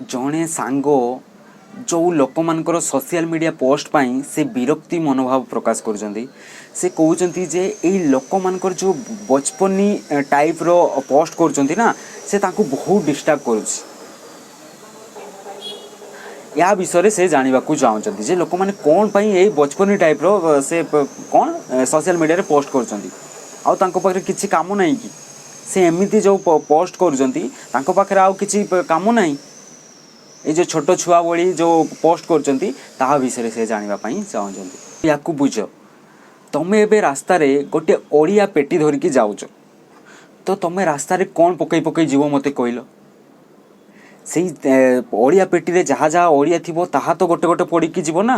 ଜଣେ ସାଙ୍ଗ ଯେଉଁ ଲୋକମାନଙ୍କର ସୋସିଆଲ ମିଡ଼ିଆ ପୋଷ୍ଟ ପାଇଁ ସେ ବିରକ୍ତି ମନୋଭାବ ପ୍ରକାଶ କରୁଛନ୍ତି। ସେ କହୁଛନ୍ତି ଯେ ଏଇ ଲୋକମାନଙ୍କର ଯେଉଁ ବଚପନି ଟାଇପ୍ର ପୋଷ୍ଟ କରୁଛନ୍ତି ନା, ସେ ତାଙ୍କୁ ବହୁତ ଡିଷ୍ଟର୍ବ କରୁଛି। ୟା ବିଷୟରେ ସେ ଜାଣିବାକୁ ଚାହୁଁଛନ୍ତି ଯେ ଲୋକମାନେ କ'ଣ ପାଇଁ ଏଇ ବଚପନି ଟାଇପ୍ର ସେ କ'ଣ ସୋସିଆଲ ମିଡ଼ିଆରେ ପୋଷ୍ଟ କରୁଛନ୍ତି। ଆଉ ତାଙ୍କ ପାଖରେ କିଛି କାମ ନାହିଁ କି? ସେ ଏମିତି ଯେଉଁ ପୋଷ୍ଟ କରୁଛନ୍ତି, ତାଙ୍କ ପାଖରେ ଆଉ କିଛି କାମ ନାହିଁ? ଏଇ ଯେଉଁ ଛୋଟ ଛୁଆ ଭଳି ଯେଉଁ ପୋଷ୍ଟ କରୁଛନ୍ତି, ତାହା ବିଷୟରେ ସେ ଜାଣିବା ପାଇଁ ଚାହୁଁଛନ୍ତି। ୟାକୁ ବୁଝ, ତମେ ଏବେ ରାସ୍ତାରେ ଗୋଟେ ଅଳିଆ ପେଟି ଧରିକି ଯାଉଛ ତ ତମେ ରାସ୍ତାରେ କ'ଣ ପକେଇ ପକେଇ ଯିବ, ମୋତେ କହିଲ? ସେଇ ଅଳିଆ ପେଟିରେ ଯାହା ଯାହା ଅଳିଆ ଥିବ, ତାହା ତ ଗୋଟେ ଗୋଟେ ପଡ଼ିକି ଯିବ ନା?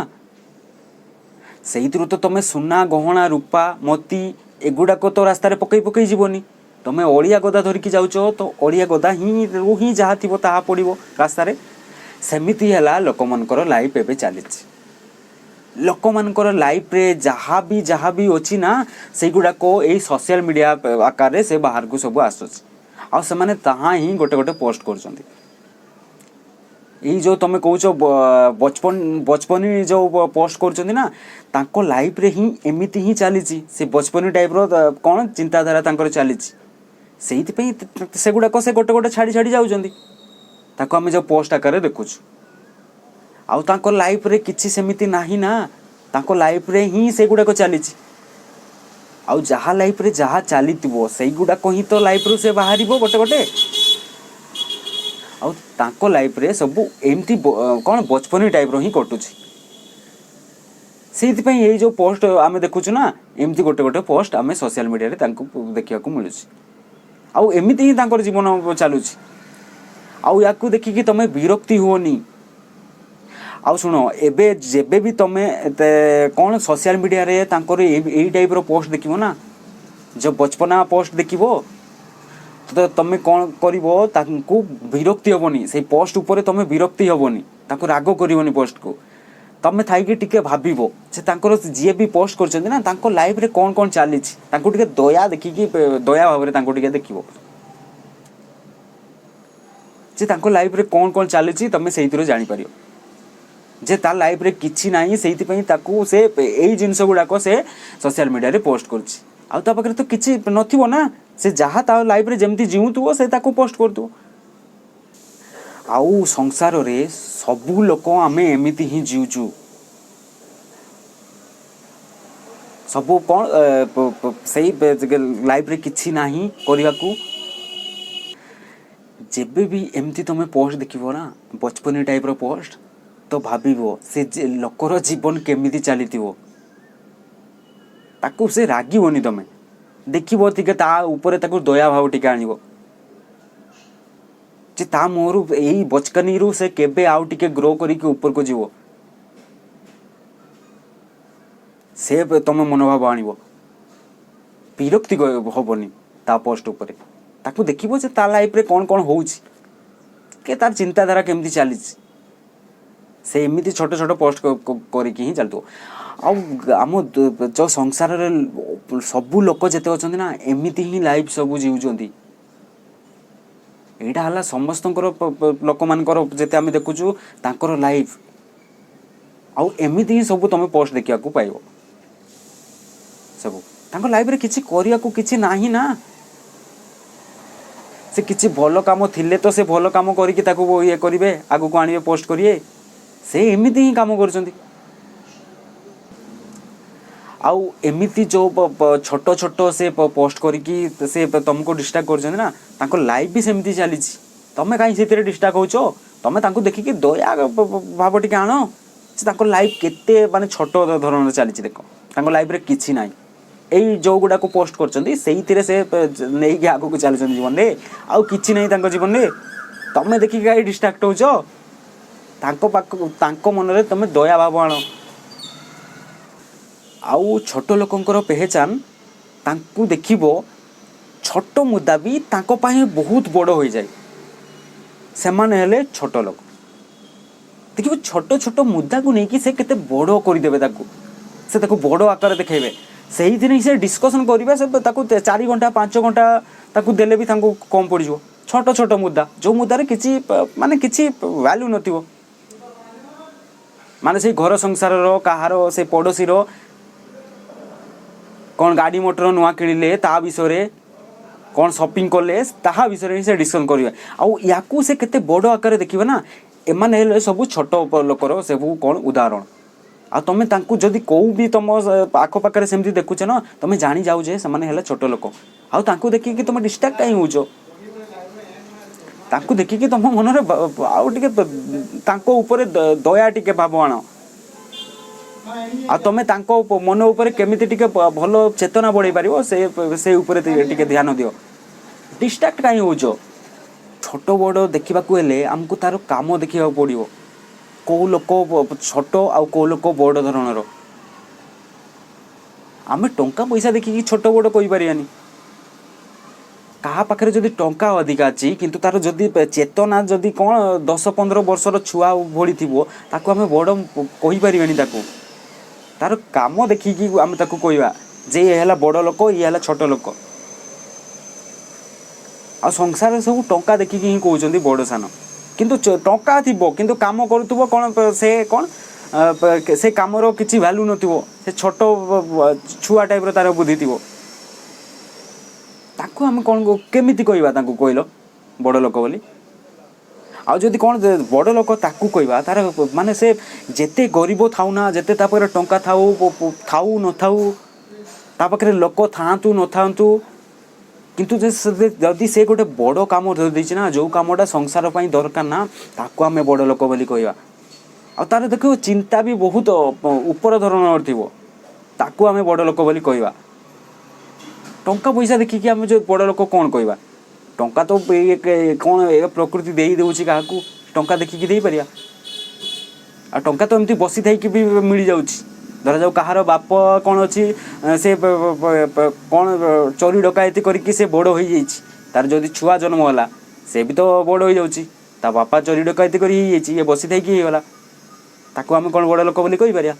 ସେଇଥିରୁ ତ ତମେ ସୁନା, ଗହଣା, ରୂପା, ମୋତି ଏଗୁଡ଼ାକ ତ ରାସ୍ତାରେ ପକେଇ ପକେଇ ଯିବନି। ତମେ ଅଳିଆ ଗଦା ଧରିକି ଯାଉଛ ତ ଅଳିଆ ଗଦା ହିଁ ରୁ ହିଁ ଯାହା ଥିବ, ତାହା ପଡ଼ିବ ରାସ୍ତାରେ। ସେମିତି ହେଲା ଲୋକମାନଙ୍କର ଲାଇଫ୍ ଏବେ ଚାଲିଛି। ଲୋକମାନଙ୍କର ଲାଇଫ୍ରେ ଯାହା ବି ଅଛି ନା, ସେଇଗୁଡ଼ାକ ଏଇ ସୋସିଆଲ ମିଡ଼ିଆ ଆକାରରେ ସେ ବାହାରକୁ ସବୁ ଆସୁଛି ଆଉ ସେମାନେ ତାହା ହିଁ ଗୋଟେ ଗୋଟେ ପୋଷ୍ଟ କରୁଛନ୍ତି। ଏଇ ଯେଉଁ ତମେ କହୁଛ ବଚପନ ବଚପନି ଯେଉଁ ପୋଷ୍ଟ କରୁଛନ୍ତି ନା, ତାଙ୍କ ଲାଇଫ୍ରେ ହିଁ ଏମିତି ହିଁ ଚାଲିଛି। ସେ ବଚପନି ଟାଇପ୍ର କ'ଣ ଚିନ୍ତାଧାରା ତାଙ୍କର ଚାଲିଛି, ସେଇଥିପାଇଁ ସେଗୁଡ଼ାକ ସେ ଗୋଟେ ଗୋଟେ ଛାଡ଼ି ଛାଡ଼ି ଯାଉଛନ୍ତି। ତାକୁ ଆମେ ଯେଉଁ ପୋଷ୍ଟ ଆକାରରେ ଦେଖୁଛୁ। ଆଉ ତାଙ୍କ ଲାଇଫ୍ରେ କିଛି ସେମିତି ନାହିଁ ନା, ତାଙ୍କ ଲାଇଫ୍ରେ ହିଁ ସେଗୁଡ଼ାକ ଚାଲିଛି। ଆଉ ଯାହା ଲାଇଫ୍ରେ ଯାହା ଚାଲିଥିବ, ସେଇଗୁଡ଼ାକ ହିଁ ତ ଲାଇଫ୍ରୁ ସେ ବାହାରିବ ଗୋଟେ ଗୋଟେ। ଆଉ ତାଙ୍କ ଲାଇଫ୍ରେ ସବୁ ଏମିତି କ'ଣ ବଚପନି ଟାଇପ୍ର ହିଁ କଟୁଛି। ସେଇଥିପାଇଁ ଏଇ ଯେଉଁ ପୋଷ୍ଟ ଆମେ ଦେଖୁଛୁ ନା, ଏମିତି ଗୋଟେ ଗୋଟେ ପୋଷ୍ଟ ଆମେ ସୋସିଆଲ ମିଡ଼ିଆରେ ତାଙ୍କୁ ଦେଖିବାକୁ ମିଳୁଛି। ଆଉ ଏମିତି ହିଁ ତାଙ୍କର ଜୀବନ ଚାଲୁଛି। ଆଉ ୟାକୁ ଦେଖିକି ତମେ ବିରକ୍ତି ହୁଅନି। ଆଉ ଶୁଣ, ଏବେ ଯେବେ ବି ତମେ କ'ଣ ସୋସିଆଲ ମିଡ଼ିଆରେ ତାଙ୍କର ଏଇ ଟାଇପ୍ର ପୋଷ୍ଟ ଦେଖିବ ନା, ଯେଉଁ ବଚପନା ପୋଷ୍ଟ ଦେଖିବ, ତ ତମେ କ'ଣ କରିବ? ତାଙ୍କୁ ବିରକ୍ତି ହେବନି। ସେଇ ପୋଷ୍ଟ ଉପରେ ତମେ ବିରକ୍ତି ହେବନି, ତାଙ୍କୁ ରାଗ କରିବନି ପୋଷ୍ଟକୁ। ତମେ ଥାଇକି ଟିକେ ଭାବିବ ଯେ ତାଙ୍କର ଯିଏ ବି ପୋଷ୍ଟ କରିଛନ୍ତି ନା, ତାଙ୍କ ଲାଇଫରେ କ'ଣ କ'ଣ ଚାଲିଛି। ତାଙ୍କୁ ଟିକେ ଦୟା ଦେଖିକି, ଦୟା ଭାବରେ ତାଙ୍କୁ ଟିକେ ଦେଖିବ ଯେ ତାଙ୍କ ଲାଇଫରେ କ'ଣ କ'ଣ ଚାଲିଛି। ତମେ ସେଇଥିରୁ ଜାଣିପାରିବ ଯେ ତା ଲାଇଫରେ କିଛି ନାହିଁ, ସେଇଥିପାଇଁ ତାକୁ ସେ ଏଇ ଜିନିଷ ଗୁଡ଼ାକ ସେ ସୋସିଆଲ ମିଡ଼ିଆରେ ପୋଷ୍ଟ କରୁଛି। ଆଉ ତା ପାଖରେ ତ କିଛି ନଥିବ ନା, ସେ ଯାହା ତା ଲାଇଫରେ ଯେମିତି ଜିଉଁଥିବ, ସେ ତାକୁ ପୋଷ୍ଟ କରୁଥିବ। ଆଉ ସଂସାରରେ ସବୁ ଲୋକ ଆମେ ଏମିତି ହିଁ ଜିଉଛୁ। ସବୁ କ'ଣ ସେଇ ଲାଇଫରେ କିଛି ନାହିଁ କରିବାକୁ। ଯେବେ ବି ଏମିତି ତମେ ପୋଷ୍ଟ ଦେଖିବ ନା, ବଚପନି ଟାଇପ୍ର ପୋଷ୍ଟ, ତ ଭାବିବ ସେ ଯେ ଲୋକର ଜୀବନ କେମିତି ଚାଲିଥିବ। ତାକୁ ସେ ରାଗିବନି। ତମେ ଦେଖିବ ଟିକେ, ତା ଉପରେ ତାକୁ ଦୟା ଭାବ ଟିକେ ଆଣିବ ଯେ ତା ମୁହଁରୁ ଏଇ ବଚକନିରୁ ସେ କେବେ ଆଉ ଟିକେ ଗ୍ରୋ କରିକି ଉପରକୁ ଯିବ, ସେ ତମେ ମନୋଭାବ ଆଣିବ। ବିରକ୍ତି ହବନି ତା ପୋଷ୍ଟ ଉପରେ। ତାକୁ ଦେଖିବ ଯେ ତା ଲାଇଫରେ କ'ଣ କ'ଣ ହେଉଛି କି ତାର ଚିନ୍ତାଧାରା କେମିତି ଚାଲିଛି। ସେ ଏମିତି ଛୋଟ ଛୋଟ ପୋଷ୍ଟ କରିକି ହିଁ ଚାଲୁଥିବ। ଆଉ ଆମ ଯେଉଁ ସଂସାରରେ ସବୁ ଲୋକ ଯେତେ ଅଛନ୍ତି ନା, ଏମିତି ହିଁ ଲାଇଫ୍ ସବୁ ଜିଉଛନ୍ତି। ଏଇଟା ହେଲା ସମସ୍ତଙ୍କର ଲୋକମାନଙ୍କର, ଯେତେ ଆମେ ଦେଖୁଛୁ, ତାଙ୍କର ଲାଇଫ୍। ଆଉ ଏମିତି ହିଁ ସବୁ ତମେ ପୋଷ୍ଟ ଦେଖିବାକୁ ପାଇବ ସବୁ। ତାଙ୍କ ଲାଇଫରେ କିଛି କରିବାକୁ କିଛି ନାହିଁ ନା। ସେ କିଛି ଭଲ କାମ ଥିଲେ ତ ସେ ଭଲ କାମ କରିକି ତାକୁ ଇଏ କରିବେ, ଆଗକୁ ଆଣିବେ, ପୋଷ୍ଟ କରିବେ। ସେ ଏମିତି ହିଁ କାମ କରୁଛନ୍ତି। ଆଉ ଏମିତି ଯେଉଁ ଛୋଟ ଛୋଟ ସେ ପୋଷ୍ଟ କରିକି ସେ ତମକୁ ଡିଷ୍ଟ୍ରାକ୍ଟ କରୁଛନ୍ତି ନା, ତାଙ୍କ ଲାଇଫ୍ ବି ସେମିତି ଚାଲିଛି। ତମେ କାହିଁ ସେଥିରେ ଡିଷ୍ଟ୍ରାକ୍ଟ ହେଉଛ? ତମେ ତାଙ୍କୁ ଦେଖିକି ଦୟା ଭାବ ଟିକେ ଆଣ ଯେ ତାଙ୍କ ଲାଇଫ୍ କେତେ ମାନେ ଛୋଟ ଧରଣର ଚାଲିଛି। ଦେଖ, ତାଙ୍କ ଲାଇଫରେ କିଛି ନାହିଁ। ଏଇ ଯେଉଁ ଗୁଡ଼ାକୁ ପୋଷ୍ଟ କରୁଛନ୍ତି, ସେଇଥିରେ ସେ ନେଇକି ଆଗକୁ ଚାଲିଛନ୍ତି ଜୀବନରେ। ଆଉ କିଛି ନାହିଁ ତାଙ୍କ ଜୀବନରେ। ତମେ ଦେଖିକି କାହିଁ ଡିଷ୍ଟ୍ରାକ୍ଟ ହେଉଛ? ତାଙ୍କ ପାଖକୁ, ତାଙ୍କ ମନରେ ତମେ ଦୟା ଭାବ ଆଣ। ଆଉ ଛୋଟ ଲୋକଙ୍କର ପେହଚାନ, ତାଙ୍କୁ ଦେଖିବ, ଛୋଟ ମୁଦ୍ଦା ବି ତାଙ୍କ ପାଇଁ ବହୁତ ବଡ଼ ହୋଇଯାଏ। ସେମାନେ ହେଲେ ଛୋଟ ଲୋକ। ଦେଖିବ, ଛୋଟ ଛୋଟ ମୁଦ୍ଦାକୁ ନେଇକି ସେ କେତେ ବଡ଼ କରିଦେବେ ତାକୁ, ସେ ତାକୁ ବଡ଼ ଆକାରରେ ଦେଖେଇବେ। ସେଇଥିରେ ହିଁ ସେ ଡିସ୍କସନ୍ କରିବେ। ସେ ତାକୁ 4 ଘଣ୍ଟା, 5 ଘଣ୍ଟା ତାକୁ ଦେଲେ ବି ତାଙ୍କୁ କମ୍ ପଡ଼ିଯିବ। ଛୋଟ ଛୋଟ ମୁଦ୍ଦା, ଯେଉଁ ମୁଦ୍ଦାରେ କିଛି ମାନେ କିଛି ଭ୍ୟାଲ୍ୟୁ ନଥିବ। ମାନେ ସେଇ ଘର ସଂସାରର, କାହାର ସେ ପଡ଼ୋଶୀର କ'ଣ ଗାଡ଼ି ମଟର ନୂଆ କିଣିଲେ ତା ବିଷୟରେ, କ'ଣ ସପିଂ କଲେ ତାହା ବିଷୟରେ ହିଁ ସେ ଡିସ୍କସନ୍ କରିବେ। ଆଉ ୟାକୁ ସେ କେତେ ବଡ଼ ଆକାରରେ ଦେଖିବେ ନା, ଏମାନେ ହେଲେ ସବୁ ଛୋଟ ଲୋକର ସବୁ କ'ଣ ଉଦାହରଣ। ଆଉ ତମେ ତାଙ୍କୁ ଯଦି କେଉଁ ବି ତମ ଆଖପାଖରେ ସେମିତି ଦେଖୁଛ ନା, ତମେ ଜାଣିଯାଉ ଯେ ସେମାନେ ହେଲେ ଛୋଟ ଲୋକ। ଆଉ ତାଙ୍କୁ ଦେଖିକି ତମେ ଡିଷ୍ଟ୍ରାକ୍ଟ କାହିଁ ହେଉଛ? ତାଙ୍କୁ ଦେଖିକି ତମ ମନରେ ଆଉ ଟିକେ ତାଙ୍କ ଉପରେ ଦୟା ଟିକେ ଭାବ ଆଣ। ଆଉ ତମେ ତାଙ୍କ ମନ ଉପରେ କେମିତି ଟିକେ ଭଲ ଚେତନା ବଢ଼େଇ ପାରିବ, ସେ ଉପରେ ଟିକେ ଧ୍ୟାନ ଦିଅ। ଡିଷ୍ଟ୍ରାକ୍ଟ କାହିଁ ହେଉଛ? ଛୋଟ ବଡ଼ ଦେଖିବାକୁ ହେଲେ ଆମକୁ ତାର କାମ ଦେଖିବାକୁ ପଡ଼ିବ, କେଉଁ ଲୋକ ଛୋଟ ଆଉ କେଉଁ ଲୋକ ବଡ଼ ଧରଣର। ଆମେ ଟଙ୍କା ପଇସା ଦେଖିକି ଛୋଟ ବଡ଼ କହିପାରିବାନି। କାହା ପାଖରେ ଯଦି ଟଙ୍କା ଅଧିକା ଅଛି, କିନ୍ତୁ ତାର ଯଦି ଚେତନା ଯଦି କ'ଣ 10-15 ବର୍ଷର ଛୁଆ ଭଳି ଥିବ, ତାକୁ ଆମେ ବଡ଼ କହିପାରିବାନି। ତାକୁ ତାର କାମ ଦେଖିକି ଆମେ ତାକୁ କହିବା ଯେ ଇଏ ହେଲା ବଡ଼ ଲୋକ, ଇଏ ହେଲା ଛୋଟ ଲୋକ। ଆଉ ସଂସାରରେ ସବୁ ଟଙ୍କା ଦେଖିକି ହିଁ କହୁଛନ୍ତି ବଡ଼ ସାନ। କିନ୍ତୁ ଟଙ୍କା ଥିବ କିନ୍ତୁ କାମ କରୁଥିବ କ'ଣ ସେ କ'ଣ ସେ କାମର କିଛି ଭ୍ୟାଲୁ ନଥିବ, ସେ ଛୋଟ ଛୁଆ ଟାଇପ୍ର ତାର ବୁଦ୍ଧି ଥିବ। ତାକୁ ଆମେ କ'ଣ କେମିତି କହିବା ତାଙ୍କୁ କହିଲ ବଡ଼ ଲୋକ ବୋଲି? ଆଉ ଯଦି କ'ଣ ବଡ଼ ଲୋକ ତାକୁ କହିବା, ତାର ମାନେ ସେ ଯେତେ ଗରିବ ଥାଉ ନା, ଯେତେ ତା ପାଖରେ ଟଙ୍କା ଥାଉ ଥାଉ ନଥାଉ, ତା ପାଖରେ ଲୋକ ଥାଆନ୍ତୁ ନଥାନ୍ତୁ, କିନ୍ତୁ ଯଦି ସେ ଗୋଟେ ବଡ଼ କାମ ଧରି ଦେଇଛି ନା, ଯେଉଁ କାମଟା ସଂସାର ପାଇଁ ଦରକାର ନା, ତାକୁ ଆମେ ବଡ଼ ଲୋକ ବୋଲି କହିବା। ଆଉ ତାର ଦେଖିବ ଚିନ୍ତା ବି ବହୁତ ଉପର ଧରଣର ଥିବ, ତାକୁ ଆମେ ବଡ଼ ଲୋକ ବୋଲି କହିବା। ଟଙ୍କା ପଇସା ଦେଖିକି ଆମେ ଯେଉଁ ବଡ଼ ଲୋକ କ'ଣ କହିବା? ଟଙ୍କା ତ ଇଏ କ'ଣ ଏ ପ୍ରକୃତି ଦେଇ ଦେଉଛି କାହାକୁ, ଟଙ୍କା ଦେଖିକି ଦେଇପାରିବା? ଆଉ ଟଙ୍କା ତ ଏମିତି ବସିଥାଇକି ବି ମିଳିଯାଉଛି। ଧରାଯାଉ କାହାର ବାପ କ'ଣ ଅଛି, ସେ କ'ଣ ଚୋରି ଡକାୟତି କରିକି ସେ ବଡ଼ ହୋଇଯାଇଛି, ତାର ଯଦି ଛୁଆ ଜନ୍ମ ହେଲା, ସେ ବି ତ ବଡ଼ ହୋଇଯାଉଛି। ତା ବାପା ଚୋରି ଡକାୟତି କରି ହେଇଯାଇଛି, ଇଏ ବସିଥାଇକି ହେଇଗଲା, ତାକୁ ଆମେ କ'ଣ ବଡ଼ ଲୋକ ବୋଲି କହିପାରିବା?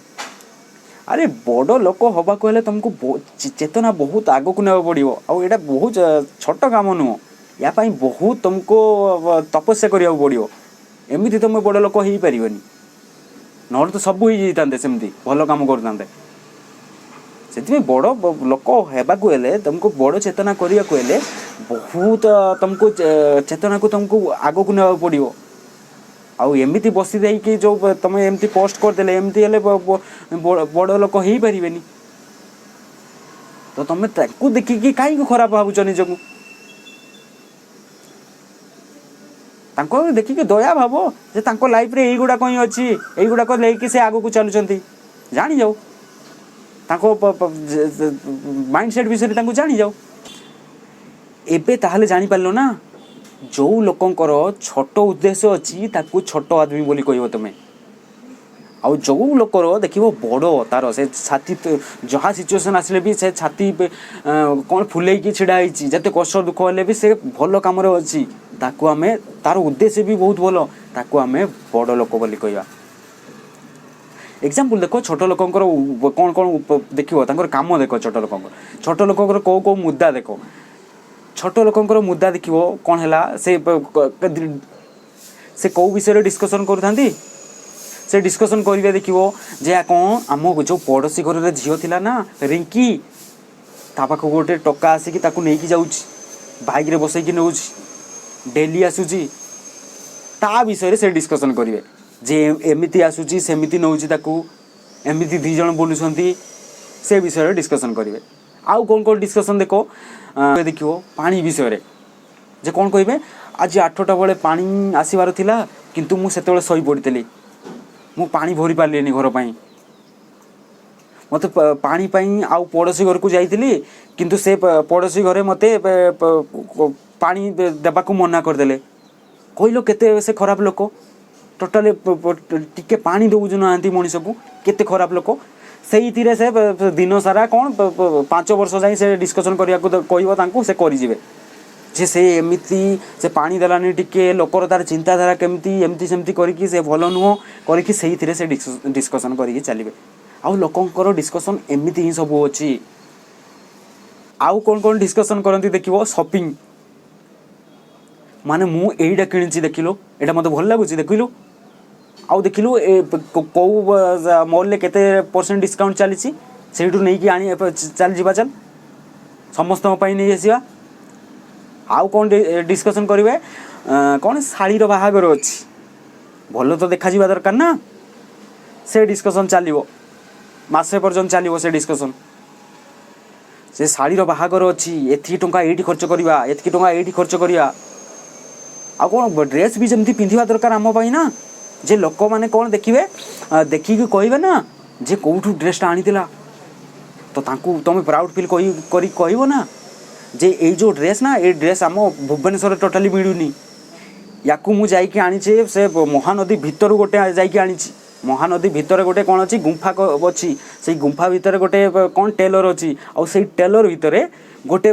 ଆରେ, ବଡ଼ ଲୋକ ହେବାକୁ ହେଲେ ତୁମକୁ ଚେତନା ବହୁତ ଆଗକୁ ନେବାକୁ ପଡ଼ିବ। ଆଉ ଏଇଟା ବହୁତ ଛୋଟ କାମ ନୁହଁ। ୟା ପାଇଁ ବହୁତ ତୁମକୁ ତପସ୍ୟା କରିବାକୁ ପଡ଼ିବ। ଏମିତି ତୁମେ ବଡ଼ ଲୋକ ହେଇପାରିବନି, ନହେଲେ ତ ସବୁ ହେଇଯାଇଥାନ୍ତେ, ସେମିତି ଭଲ କାମ କରୁଥାନ୍ତେ। ସେଥିପାଇଁ ବଡ଼ ଲୋକ ହେବାକୁ ହେଲେ, ତୁମକୁ ବଡ଼ ଚେତନା କରିବାକୁ ହେଲେ ବହୁତ ତୁମକୁ ଚେତନାକୁ ତୁମକୁ ଆଗକୁ ନେବାକୁ ପଡ଼ିବ। ଆଉ ଏମିତି ବସି ଦେଇକି ଯେଉଁ ତମେ ଏମିତି ପୋଷ୍ଟ କରିଦେଲେ, ଏମିତି ହେଲେ ବଡ଼ ଲୋକ ହେଇପାରିବେନି। ତ ତମେ ତାକୁ ଦେଖିକି କାହିଁକି ଖରାପ ଭାବୁଛ ନିଜକୁ? ତାଙ୍କୁ ଦେଖିକି ଦୟା ଭାବ ଯେ ତାଙ୍କ ଲାଇଫରେ ଏଇଗୁଡ଼ାକ ହିଁ ଅଛି, ଏଇଗୁଡ଼ାକ ନେଇକି ସେ ଆଗକୁ ଚାଲୁଛନ୍ତି। ଜାଣିଯାଉ ତାଙ୍କ ମାଇଣ୍ଡ ସେଟ୍ ବିଷୟରେ, ତାଙ୍କୁ ଜାଣିଯାଉ। ଏବେ ତାହେଲେ ଜାଣିପାରିଲ ନା, ଯେଉଁ ଲୋକଙ୍କର ଛୋଟ ଉଦ୍ଦେଶ୍ୟ ଅଛି ତାକୁ ଛୋଟ ଆଦମୀ ବୋଲି କହିବ ତୁମେ। ଆଉ ଯେଉଁ ଲୋକର ଦେଖିବ ବଡ଼ ତାର ସେ ଛାତି, ଯାହା ସିଚୁଏସନ୍ ଆସିଲେ ବି ସେ ଛାତି କ'ଣ ଫୁଲେଇକି ଛିଡ଼ା ହେଇଛି, ଯେତେ କଷ୍ଟ ଦୁଃଖ ହେଲେ ବି ସେ ଭଲ କାମରେ ଅଛି, ତାକୁ ଆମେ, ତାର ଉଦ୍ଦେଶ୍ୟ ବି ବହୁତ ଭଲ, ତାକୁ ଆମେ ବଡ଼ ଲୋକ ବୋଲି କହିବା। ଏକ୍ଜାମ୍ପଲ୍ ଦେଖ, ଛୋଟ ଲୋକଙ୍କର କ'ଣ କ'ଣ ଦେଖିବ, ତାଙ୍କର କାମ ଦେଖ। ଛୋଟ ଲୋକଙ୍କର କେଉଁ କେଉଁ ମୁଦ୍ଦା ଦେଖ। ଛୋଟ ଲୋକଙ୍କର ମୁଦ୍ଦା ଦେଖିବ କ'ଣ ହେଲା, ସେ କେଉଁ ବିଷୟରେ ଡିସ୍କସନ୍ କରୁଥାନ୍ତି। ସେ ଡିସ୍କସନ୍ କରିବେ ଦେଖିବ ଯେ କ'ଣ ଆମ ଯେଉଁ ପଡ଼ୋଶୀ ଘରରେ ଝିଅ ଥିଲା ନା ରିଙ୍କି, ତା ପାଖକୁ ଗୋଟେ ଟୋକା ଆସିକି ତାକୁ ନେଇକି ଯାଉଛି, ବାଇକ୍ରେ ବସେଇକି ନେଉଛି, ଡେଲି ଆସୁଛି। ତା ବିଷୟରେ ସେ ଡିସ୍କସନ୍ କରିବେ ଯେ ଏମିତି ଆସୁଛି, ସେମିତି ନେଉଛି ତାକୁ, ଏମିତି ଦୁଇ ଜଣ ବୁଲୁଛନ୍ତି, ସେ ବିଷୟରେ ଡିସ୍କସନ୍ କରିବେ। ଆଉ କ'ଣ କ'ଣ ଡିସ୍କସନ୍ ଦେଖ, ଦେଖିବ ପାଣି ବିଷୟରେ ଯେ କ'ଣ କହିବେ, ଆଜି 8ଟା ବେଳେ ପାଣି ଆସିବାର ଥିଲା, କିନ୍ତୁ ମୁଁ ସେତେବେଳେ ଶୋଇପଡ଼ିଥିଲି, ମୁଁ ପାଣି ଭରି ପାରିଲିନି ଘର ପାଇଁ। ମୋତେ ପାଣି ପାଇଁ ଆଉ ପଡ଼ୋଶୀ ଘରକୁ ଯାଇଥିଲି, କିନ୍ତୁ ସେ ପଡ଼ୋଶୀ ଘରେ ମୋତେ ପାଣି ଦେବାକୁ ମନା କରିଦେଲେ। କହିଲ କେତେ ସେ ଖରାପ ଲୋକ! ଟୋଟାଲି ଟିକେ ପାଣି ଦେଉନାହାନ୍ତି ମଣିଷକୁ, କେତେ ଖରାପ ଲୋକ! ସେଇଥିରେ ସେ ଦିନ ସାରା କ'ଣ 5 ବର୍ଷ ଯାଏଁ ସେ ଡିସ୍କସନ୍ କରିବାକୁ କହିବ ତାଙ୍କୁ, ସେ କରିଯିବେ ଯେ ସେ ଏମିତି, ସେ ପାଣି ଦେଲାନି ଟିକେ, ଲୋକର ତାର ଚିନ୍ତାଧାରା କେମିତି, ଏମିତି ସେମିତି କରିକି ସେ ଭଲ ନୁହଁ କରିକି ସେଇଥିରେ ସେ ଡିସ୍କସନ୍ କରିକି ଚାଲିବେ। ଆଉ ଲୋକଙ୍କର ଡିସ୍କସନ୍ ଏମିତି ହିଁ ସବୁ ଅଛି। ଆଉ କ'ଣ କ'ଣ ଡିସ୍କସନ୍ କରନ୍ତି ଦେଖିବ, ସପିଂ। ମାନେ ମୁଁ ଏଇଟା କିଣିଛି, ଦେଖିଲୁ, ଏଇଟା ମୋତେ ଭଲ ଲାଗୁଛି, ଦେଖିଲୁ, ଆଉ ଦେଖିଲୁ ଏ କେଉଁ ମଲ୍ରେ କେତେ ପରସେଣ୍ଟ ଡିସକାଉଣ୍ଟ ଚାଲିଛି, ସେଇଠୁ ନେଇକି ଆଣି ଚାଲ ଯିବା, ଚାଲ ସମସ୍ତଙ୍କ ପାଇଁ ନେଇ ଆସିବା। ଆଉ କ'ଣ ଡିସ୍କସନ୍ କରିବେ? କ'ଣ ଶାଳୀର ବାହାଘର ଅଛି, ଭଲ ତ ଦେଖାଯିବା ଦରକାର ନା। ସେ ଡିସ୍କସନ୍ ଚାଲିବ, ମାସେ ପର୍ଯ୍ୟନ୍ତ ଚାଲିବ ସେ ଡିସ୍କସନ୍। ସେ ଶାଳୀର ବାହାଘର ଅଛି, ଏତିକି ଟଙ୍କା ଏଇଠି ଖର୍ଚ୍ଚ କରିବା, ଏତିକି ଟଙ୍କା ଏଇଠି ଖର୍ଚ୍ଚ କରିବା। ଆଉ କ'ଣ ଡ୍ରେସ୍ ବି ଯେମିତି ପିନ୍ଧିବା ଦରକାର ଆମ ପାଇଁ ନା, ଯେ ଲୋକମାନେ କ'ଣ ଦେଖିବେ, ଦେଖିକି କହିବେ ନା ଯେ କେଉଁଠୁ ଡ୍ରେସ୍ଟା ଆଣିଥିଲା। ତ ତାଙ୍କୁ ତୁମେ ପ୍ରାଉଡ଼ ଫିଲ୍ କହି କରି କହିବ ନା ଯେ ଏଇ ଯେଉଁ ଡ୍ରେସ୍ ନା, ଏଇ ଡ୍ରେସ୍ ଆମ ଭୁବନେଶ୍ୱରରେ ଟୋଟାଲି ମିଳୁନି, ୟାକୁ ମୁଁ ଯାଇକି ଆଣିଛି, ସେ ମହାନଦୀ ଭିତରୁ ଗୋଟେ ଯାଇକି ଆଣିଛି। ମହାନଦୀ ଭିତରେ ଗୋଟେ କ'ଣ ଅଛି, ଗୁମ୍ଫା ଅଛି, ସେଇ ଗୁମ୍ଫା ଭିତରେ ଗୋଟେ କ'ଣ ଟେଲର ଅଛି, ଆଉ ସେଇ ଟେଲର ଭିତରେ ଗୋଟେ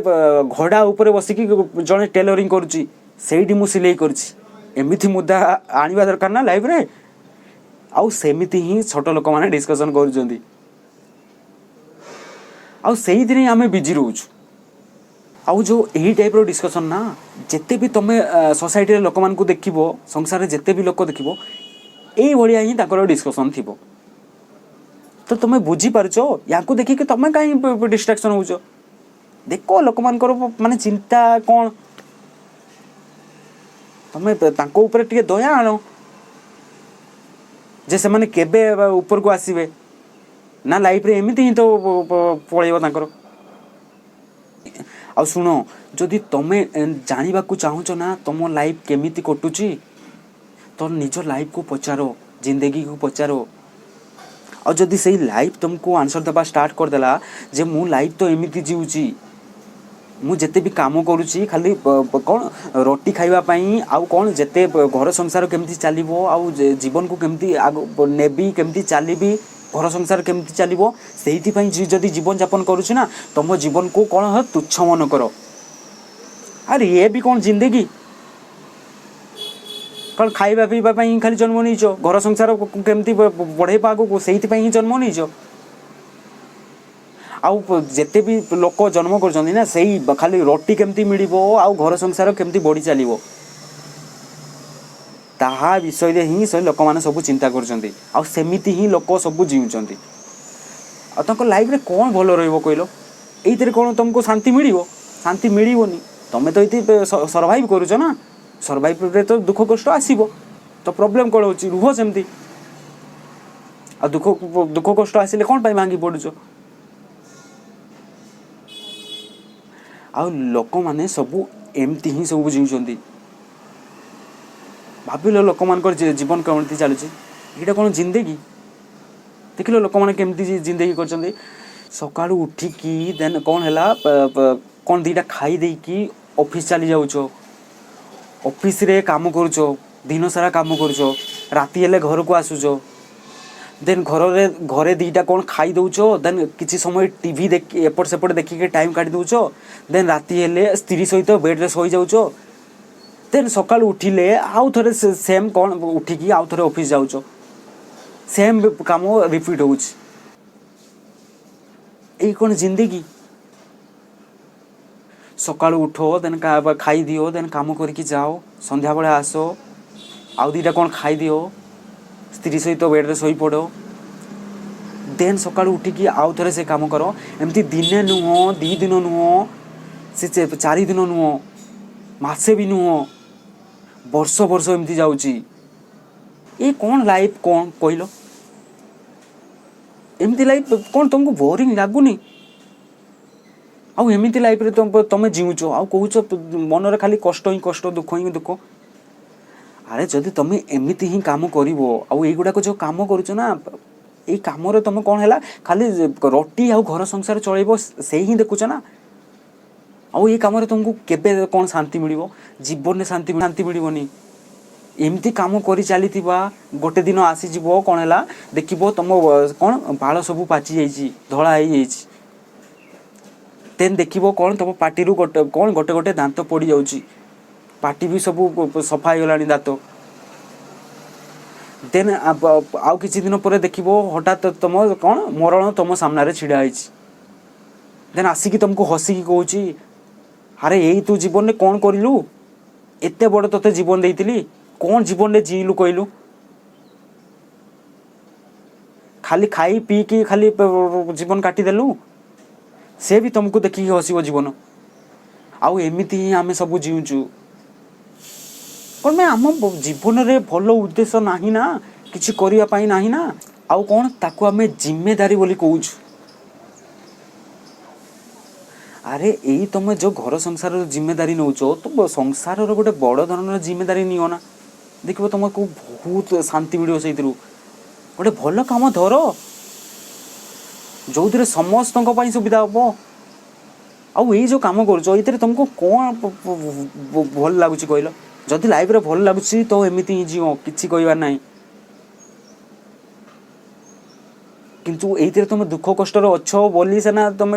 ଘୋଡ଼ା ଉପରେ ବସିକି ଜଣେ ଟେଲରିଂ କରୁଛି, ସେଇଠି ମୁଁ ସିଲେଇ କରିଛି। ଏମିତି ମୁଦ୍ଦା ଆଣିବା ଦରକାର ନା ଲାଇଫରେ। ଆଉ ସେମିତି ହିଁ ଛୋଟ ଲୋକମାନେ ଡିସ୍କସନ୍ କରୁଛନ୍ତି, ଆଉ ସେଇଥିରେ ହିଁ ଆମେ ବିଜି ରହୁଛୁ। ଆଉ ଯେଉଁ ଏହି ଟାଇପ୍ର ଡିସ୍କସନ୍ ନା, ଯେତେ ବି ତୁମେ ସୋସାଇଟିରେ ଲୋକମାନଙ୍କୁ ଦେଖିବ, ସଂସାରରେ ଯେତେ ବି ଲୋକ ଦେଖିବ, ଏଇଭଳିଆ ହିଁ ତାଙ୍କର ଡିସ୍କସନ୍ ଥିବ। ତ ତୁମେ ବୁଝିପାରୁଛ, ୟାଙ୍କୁ ଦେଖିକି ତୁମେ କାହିଁ ଡିଷ୍ଟ୍ରାକ୍ସନ୍ ହେଉଛ? ଦେଖ ଲୋକମାନଙ୍କର ମାନେ ଚିନ୍ତା କ'ଣ, ତମେ ତାଙ୍କ ଉପରେ ଟିକେ ଦୟା ଆଣ ଯେ ସେମାନେ କେବେ ଉପରକୁ ଆସିବେ ନା, ଲାଇଫରେ ଏମିତି ହିଁ ତ ପଳେଇବ ତାଙ୍କର। ଆଉ ଶୁଣ, ଯଦି ତମେ ଜାଣିବାକୁ ଚାହୁଁଛ ନା ତମ ଲାଇଫ କେମିତି କଟୁଛି, ତ ନିଜ ଲାଇଫକୁ ପଚାର, ଜିନ୍ଦଗିକୁ ପଚାର। ଆଉ ଯଦି ସେଇ ଲାଇଫ ତୁମକୁ ଆନ୍ସର୍ ଦେବା ଷ୍ଟାର୍ଟ କରିଦେଲା ଯେ ମୁଁ ଲାଇଫ ତ ଏମିତି ଜିଉଛି, ମୁଁ ଯେତେ ବି କାମ କରୁଛି ଖାଲି କ'ଣ ରୋଟି ଖାଇବା ପାଇଁ, ଆଉ କ'ଣ ଯେତେ ଘର ସଂସାର କେମିତି ଚାଲିବ, ଆଉ ଜୀବନକୁ କେମିତି ଆଗ ନେବି, କେମିତି ଚାଲିବି, ଘର ସଂସାର କେମିତି ଚାଲିବ, ସେଇଥିପାଇଁ ଯଦି ଜୀବନ ଯାପନ କରୁଛି ନା, ତମ ଜୀବନକୁ କ'ଣ ତୁଚ୍ଛ ମନେ କର। ଆରେ ଇଏ ବି କ'ଣ ଜିନ୍ଦଗି? କ'ଣ ଖାଇବା ପିଇବା ପାଇଁ ଖାଲି ଜନ୍ମ ନେଇଛ? ଘର ସଂସାର କେମିତି ବଢ଼େଇବ ଆଗକୁ, ସେଇଥିପାଇଁ ହିଁ ଜନ୍ମ ନେଇଛ? ଆଉ ଯେତେ ବି ଲୋକ ଜନ୍ମ କରୁଛନ୍ତି ନା, ସେଇ ଖାଲି ରୋଟି କେମିତି ମିଳିବ ଆଉ ଘର ସଂସାର କେମିତି ବଢ଼ି ଚାଲିବ, ତାହା ବିଷୟରେ ହିଁ ସେ ଲୋକମାନେ ସବୁ ଚିନ୍ତା କରୁଛନ୍ତି। ଆଉ ସେମିତି ହିଁ ଲୋକ ସବୁ ଜିଉଛନ୍ତି। ଆଉ ତାଙ୍କ ଲାଇଫରେ କ'ଣ ଭଲ ରହିବ କହିଲ? ଏଇଥିରେ କ'ଣ ତୁମକୁ ଶାନ୍ତି ମିଳିବ? ଶାନ୍ତି ମିଳିବନି। ତମେ ତ ଏଇଠି ସର୍ଭାଇଭ୍ କରୁଛ ନା, ସର୍ଭାଇଭ୍ରେ ତ ଦୁଃଖ କଷ୍ଟ ଆସିବ। ତ ପ୍ରୋବ୍ଲେମ୍ କ'ଣ ହେଉଛି? ରୁହ ସେମିତି। ଆଉ ଦୁଃଖ କଷ୍ଟ ଆସିଲେ କ'ଣ ପାଇଁ ଭାଙ୍ଗି ପଡ଼ୁଛ? ଆଉ ଲୋକମାନେ ସବୁ ଏମିତି ହିଁ ସବୁ ଜିଉଛନ୍ତି। ଭାବିଲ ଲୋକମାନଙ୍କର ଜୀବନ କେମିତି ଚାଲୁଛି? ଏଇଟା କ'ଣ ଜିନ୍ଦଗି? ଦେଖିଲ ଲୋକମାନେ କେମିତି ଜିନ୍ଦଗି କରିଛନ୍ତି। ସକାଳୁ ଉଠିକି ଦେନ୍ କ'ଣ ହେଲା, କ'ଣ ଦୁଇଟା ଖାଇ ଦେଇକି ଅଫିସ୍ ଚାଲି ଯାଉଛ, ଅଫିସରେ କାମ କରୁଛ, ଦିନ ସାରା କାମ କରୁଛ, ରାତି ହେଲେ ଘରକୁ ଆସୁଛ, ଦେନ୍ ଘରେ ଦୁଇଟା କ'ଣ ଖାଇ ଦେଉଛ, ଦେନ୍ କିଛି ସମୟ ଟିଭି ଦେଖି ଏପଟ ସେପଟ ଦେଖିକି ଟାଇମ୍ କାଢ଼ି ଦେଉଛ, ଦେନ୍ ରାତି ହେଲେ ସ୍ତ୍ରୀ ସହିତ ବେଡ଼୍ରେ ଶୋଇଯାଉଛ, ଦେନ୍ ସକାଳୁ ଉଠିଲେ ଆଉ ଥରେ ସେମ୍ କ'ଣ ଉଠିକି ଆଉ ଥରେ ଅଫିସ୍ ଯାଉଛ, ସେମ୍ କାମ ରିପିଟ୍ ହେଉଛି। ଏଇ କ'ଣ ଜିନ୍ଦଗି? ସକାଳୁ ଉଠ, ଦେନ୍ ଖାଇଦିଅ, ଦେନ୍ କାମ କରିକି ଯାଅ, ସନ୍ଧ୍ୟାବେଳେ ଆସ, ଆଉ ଦୁଇଟା କ'ଣ ଖାଇଦିଅ, ସ୍ତ୍ରୀ ସହିତ ବେଡ଼୍ରେ ଶୋଇପଡ଼, ଦେନ୍ ସକାଳୁ ଉଠିକି ଆଉ ଥରେ ସେ କାମ କର। ଏମିତି ଦିନେ ନୁହଁ, 2 ଦିନ ନୁହଁ, ସେ 4 ଦିନ ନୁହଁ, ମାସେ ବି ନୁହଁ, ବର୍ଷ ବର୍ଷ ଏମିତି ଯାଉଛି। ଏ କ'ଣ ଲାଇଫ୍ କ'ଣ କହିଲ? ଏମିତି ଲାଇଫ୍ କ'ଣ ତୁମକୁ ବୋରିଂ ଲାଗୁନି? ଆଉ ଏମିତି ଲାଇଫ୍ରେ ତମେ ଜିଉଁଛ ଆଉ କହୁଛ ମନରେ ଖାଲି କଷ୍ଟ ହିଁ କଷ୍ଟ, ଦୁଃଖ ହିଁ ଦୁଃଖ। ଆରେ ଯଦି ତମେ ଏମିତି ହିଁ କାମ କରିବ, ଆଉ ଏଇଗୁଡ଼ାକ ଯେଉଁ କାମ କରୁଛ ନା, ଏଇ କାମରେ ତମେ କ'ଣ ହେଲା, ଖାଲି ରୋଟି ଆଉ ଘର ସଂସାର ଚଳେଇବ ସେଇ ହିଁ ଦେଖୁଛ ନା, ଆଉ ଏଇ କାମରେ ତମକୁ କେବେ କ'ଣ ଶାନ୍ତି ମିଳିବ? ଜୀବନରେ ଶାନ୍ତି ମିଳିବନି। ଏମିତି କାମ କରି ଚାଲିଥିବା, ଗୋଟେ ଦିନ ଆସିଯିବ କ'ଣ ହେଲା ଦେଖିବ ତମ କ'ଣ ବାଳ ସବୁ ପାଚି ଯାଇଛି, ଧଳା ହେଇଯାଇଛି। ଦେନ୍ ଦେଖିବ କ'ଣ ତମ ପାଟିରୁ ଗୋଟେ କ'ଣ ଗୋଟେ ଗୋଟେ ଦାନ୍ତ ପଡ଼ିଯାଉଛି, ପାଟି ବି ସବୁ ସଫା ହେଇଗଲାଣି ଦାନ୍ତ। ଦେନ୍ ଆଉ କିଛି ଦିନ ପରେ ଦେଖିବ ହଠାତ୍ ତମ କ'ଣ ମରଣ ତମ ସାମ୍ନାରେ ଛିଡ଼ା ହେଇଛି। ଦେନ୍ ଆସିକି ତମକୁ ହସିକି କହୁଛି, ଆରେ ଏଇ ତୁ ଜୀବନରେ କ'ଣ କରିଲୁ? ଏତେ ବଡ଼ ତୋତେ ଜୀବନ ଦେଇଥିଲି, କ'ଣ ଜୀବନରେ ଜିଇଲୁ କହିଲୁ? ଖାଲି ଖାଇ ପିଇକି ଖାଲି ଜୀବନ କାଟିଦେଲୁ। ସେ ବି ତୁମକୁ ଦେଖିକି ହସିବ ଜୀବନ। ଆଉ ଏମିତି ହିଁ ଆମେ ସବୁ ଜିଉଁଛୁ। କ'ଣ ପାଇଁ? ଆମ ଜୀବନରେ ଭଲ ଉଦ୍ଦେଶ୍ୟ ନାହିଁ ନା, କିଛି କରିବା ପାଇଁ ନାହିଁ ନା। ଆଉ କ'ଣ ତାକୁ ଆମେ ଜିମ୍ମେଦାରୀ ବୋଲି କହୁଛୁ? ଆରେ, ଏଇ ତମେ ଯେଉଁ ଘର ସଂସାରର ଜିମ୍ମେଦାରୀ ନେଉଛ, ତ ସଂସାରର ଗୋଟେ ବଡ଼ ଧରଣର ଜିମ୍ମେଦାରୀ ନିଅ ନା, ଦେଖିବ ତୁମକୁ ବହୁତ ଶାନ୍ତି ମିଳିବ ସେଇଥିରୁ। ଗୋଟେ ଭଲ କାମ ଧର, ଯେଉଁଥିରେ ସମସ୍ତଙ୍କ ପାଇଁ ସୁବିଧା ହେବ। ଆଉ ଏଇ ଯେଉଁ କାମ କରୁଛ, ଏଇଥିରେ ତୁମକୁ କ'ଣ ଭଲ ଲାଗୁଛି କହିଲ? ଯଦି ଲାଇଫରେ ଭଲ ଲାଗୁଛି, ତ ଏମିତି ହିଁ ଜିଅ, କିଛି କହିବାର ନାହିଁ। କିନ୍ତୁ ଏଇଥିରେ ତୁମେ ଦୁଃଖ କଷ୍ଟରେ ଅଛ ବୋଲି ସିନା ତୁମେ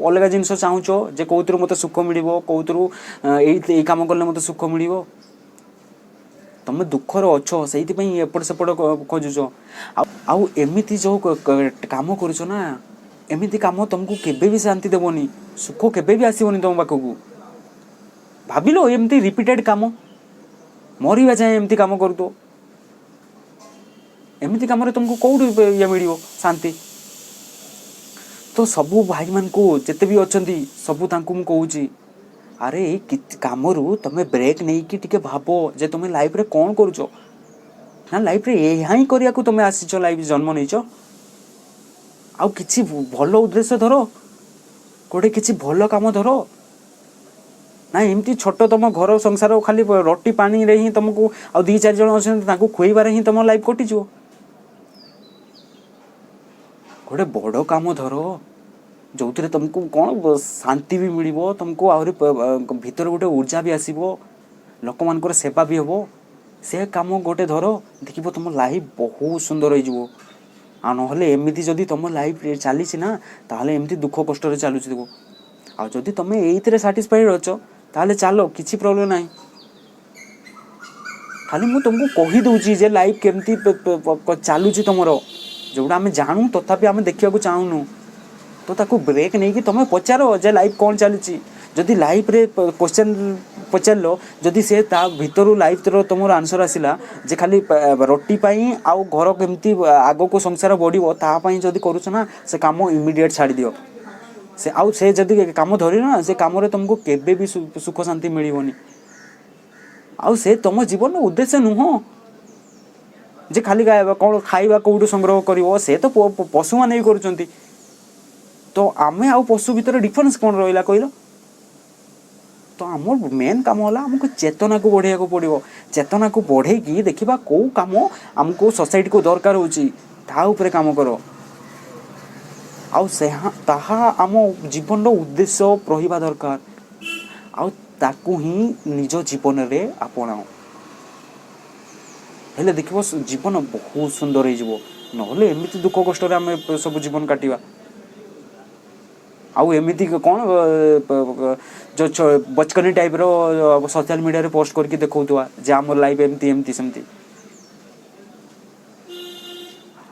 ଅଲଗା ଜିନିଷ ଚାହୁଁଛ ଯେ କେଉଁଥିରୁ ମୋତେ ସୁଖ ମିଳିବ, କେଉଁଥିରୁ ଏଇ କାମ କଲେ ମୋତେ ସୁଖ ମିଳିବ। ତମେ ଦୁଃଖରେ ଅଛ, ସେଇଥିପାଇଁ ଏପଟ ସେପଟ ଖୋଜୁଛ। ଆଉ ଏମିତି ଯେଉଁ କାମ କରୁଛ ନା, ଏମିତି କାମ ତୁମକୁ କେବେ ବି ଶାନ୍ତି ଦେବନି, ସୁଖ କେବେ ବି ଆସିବନି ତୁମ ପାଖକୁ। ଭାବିଲ, ଏମିତି ରିପିଟେଡ଼ କାମ ମରିବା ଯାଏଁ ଏମିତି କାମ କରୁଥିବ, ଏମିତି କାମରେ ତୁମକୁ କେଉଁଠୁ ଇଏ ମିଳିବ ଶାନ୍ତି? ତ ସବୁ ଭାଇମାନଙ୍କୁ ଯେତେ ବି ଅଛନ୍ତି, ସବୁ ତାଙ୍କୁ ମୁଁ କହୁଛି, ଆରେ ଏଇ କାମରୁ ତମେ ବ୍ରେକ୍ ନେଇକି ଟିକେ ଭାବ ଯେ ତୁମେ ଲାଇଫରେ କ'ଣ କରୁଛ ନା ଲାଇଫରେ ଏହା ହିଁ କରିବାକୁ ତୁମେ ଆସିଛ, ଲାଇଫ ଜନ୍ମ ନେଇଛ? ଆଉ କିଛି ଭଲ ଉଦ୍ଦେଶ୍ୟ ଧର, ଗୋଟେ କିଛି ଭଲ କାମ ଧର ନା। ଏମିତି ଛୋଟ ତମ ଘର ସଂସାର, ଖାଲି ରୋଟି ପାଣିରେ ହିଁ ତମକୁ, ଆଉ ଦୁଇ ଚାରି ଜଣ ଅଛନ୍ତି, ତାଙ୍କୁ ଖୁଆଇବାରେ ହିଁ ତମ ଲାଇଫ କଟିଯିବ। ଗୋଟେ ବଡ଼ କାମ ଧର, ଯେଉଁଥିରେ ତମକୁ କ'ଣ ଶାନ୍ତି ବି ମିଳିବ, ତମକୁ ଆହୁରି ଭିତରେ ଗୋଟେ ଉର୍ଜା ବି ଆସିବ, ଲୋକମାନଙ୍କର ସେବା ବି ହେବ। ସେ କାମ ଗୋଟେ ଧର, ଦେଖିବ ତମ ଲାଇଫ ବହୁତ ସୁନ୍ଦର ହେଇଯିବ। ଆଉ ନହେଲେ ଏମିତି ଯଦି ତମ ଲାଇଫ ଚାଲିଛି ନା, ତାହେଲେ ଏମିତି ଦୁଃଖ କଷ୍ଟରେ ଚାଲୁଥିବ। ଆଉ ଯଦି ତମେ ଏଇଥିରେ ସାଟିସ୍ଫାଇଡ଼ ଅଛ, ତାହେଲେ ଚାଲ, କିଛି ପ୍ରୋବ୍ଲେମ୍ ନାହିଁ। ଖାଲି ମୁଁ ତୁମକୁ କହିଦେଉଛି ଯେ ଲାଇଫ କେମିତି ଚାଲୁଛି ତମର, ଯେଉଁଟା ଆମେ ଜାଣୁ, ତଥାପି ଆମେ ଦେଖିବାକୁ ଚାହୁଁନୁ। ତ ତାକୁ ବ୍ରେକ୍ ନେଇକି ତୁମେ ପଚାର ଯେ ଲାଇଫ୍ କ'ଣ ଚାଲିଛି। ଯଦି ଲାଇଫ୍ରେ କ୍ୱେଶ୍ଚନ୍ ପଚାରିଲ, ଯଦି ସେ ତା ଭିତରୁ ଲାଇଫ୍ର ତୁମର ଆନ୍ସର୍ ଆସିଲା ଯେ ଖାଲି ରୋଟି ପାଇଁ ଆଉ ଘର କେମିତି ଆଗକୁ ସଂସାର ବଢ଼ିବ, ତା ପାଇଁ ଯଦି କରୁଛ ନା, ସେ କାମ ଇମିଡ଼ିଏଟ୍ ଛାଡ଼ିଦିଅ। ସେ ଆଉ ସେ ଯଦି କାମ ଧରିନ ନା, ସେ କାମରେ ତୁମକୁ କେବେ ବି ସୁଖ ଶାନ୍ତି ମିଳିବନି। ଆଉ ସେ ତୁମ ଜୀବନର ଉଦ୍ଦେଶ୍ୟ ନୁହଁ ଯେ ଖାଲି କ'ଣ ଖାଇବା କେଉଁଠୁ ସଂଗ୍ରହ କରିବ। ସେ ତ ପଶୁମାନେ ବି କରୁଛନ୍ତି। ତ ଆମେ ଆଉ ପଶୁ ଭିତରେ ଡିଫରେନ୍ସ କ'ଣ ରହିଲା କହିଲ? ତ ଆମର ମେନ୍ କାମ ହେଲା ଆମକୁ ଚେତନାକୁ ବଢ଼େଇବାକୁ ପଡ଼ିବ। ଚେତନାକୁ ବଢ଼େଇକି ଦେଖିବା କେଉଁ କାମ ଆମକୁ ସୋସାଇଟିକୁ ଦରକାର ହେଉଛି, ତା ଉପରେ କାମ କର। ଆଉ ସେହା ତାହା ଆମ ଜୀବନର ଉଦ୍ଦେଶ୍ୟ ରହିବା ଦରକାର, ଆଉ ତାକୁ ହିଁ ନିଜ ଜୀବନରେ ଆପଣାଅ। ହେଲେ ଦେଖିବ ଜୀବନ ବହୁତ ସୁନ୍ଦର ହେଇଯିବ। ନହେଲେ ଏମିତି ଦୁଃଖ କଷ୍ଟରେ ଆମେ ସବୁ ଜୀବନ କାଟିବା। ଆଉ ଏମିତି କ'ଣ ଯେଉଁ ବଚକନି ଟାଇପ୍ର ସୋସିଆଲ ମିଡ଼ିଆରେ ପୋଷ୍ଟ କରିକି ଦେଖାଉଥିବା ଯେ ଆମର ଲାଇଫ୍ ଏମିତି ଏମିତି ସେମିତି।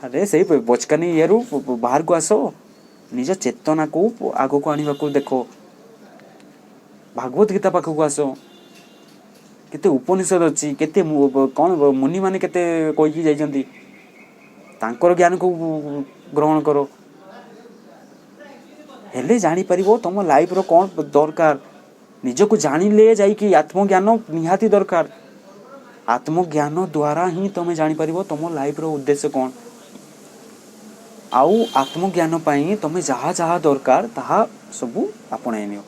ଆରେ, ସେଇ ବଚକାନି ଇଏରୁ ବାହାରକୁ ଆସ, ନିଜ ଚେତନାକୁ ଆଗକୁ ଆଣିବାକୁ ଦେଖ। ଭାଗବତ ଗୀତା ପାଖକୁ ଆସ। କେତେ ଉପନିଷଦ ଅଛି, କେତେ କ'ଣ ମୁନିମାନେ କେତେ କହିକି ଯାଇଛନ୍ତି, ତାଙ୍କର ଜ୍ଞାନକୁ ଗ୍ରହଣ କର। ହେଲେ ଜାଣିପାରିବ ତମ ଲାଇଫର କ'ଣ ଦରକାର। ନିଜକୁ ଜାଣିଲେ ଯାଇକି, ଆତ୍ମଜ୍ଞାନ ନିହାତି ଦରକାର। ଆତ୍ମଜ୍ଞାନ ଦ୍ୱାରା ହିଁ ତମେ ଜାଣିପାରିବ ତମ ଲାଇଫର ଉଦ୍ଦେଶ୍ୟ କ'ଣ। ଆଉ ଆତ୍ମଜ୍ଞାନ ପାଇଁ ତମେ ଯାହା ଯାହା ଦରକାର, ତାହା ସବୁ ଆପଣାଇ ନିଅ।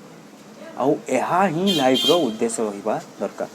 ଆଉ ଏହା ହିଁ ଲାଇଫର ଉଦ୍ଦେଶ୍ୟ ରହିବା ଦରକାର।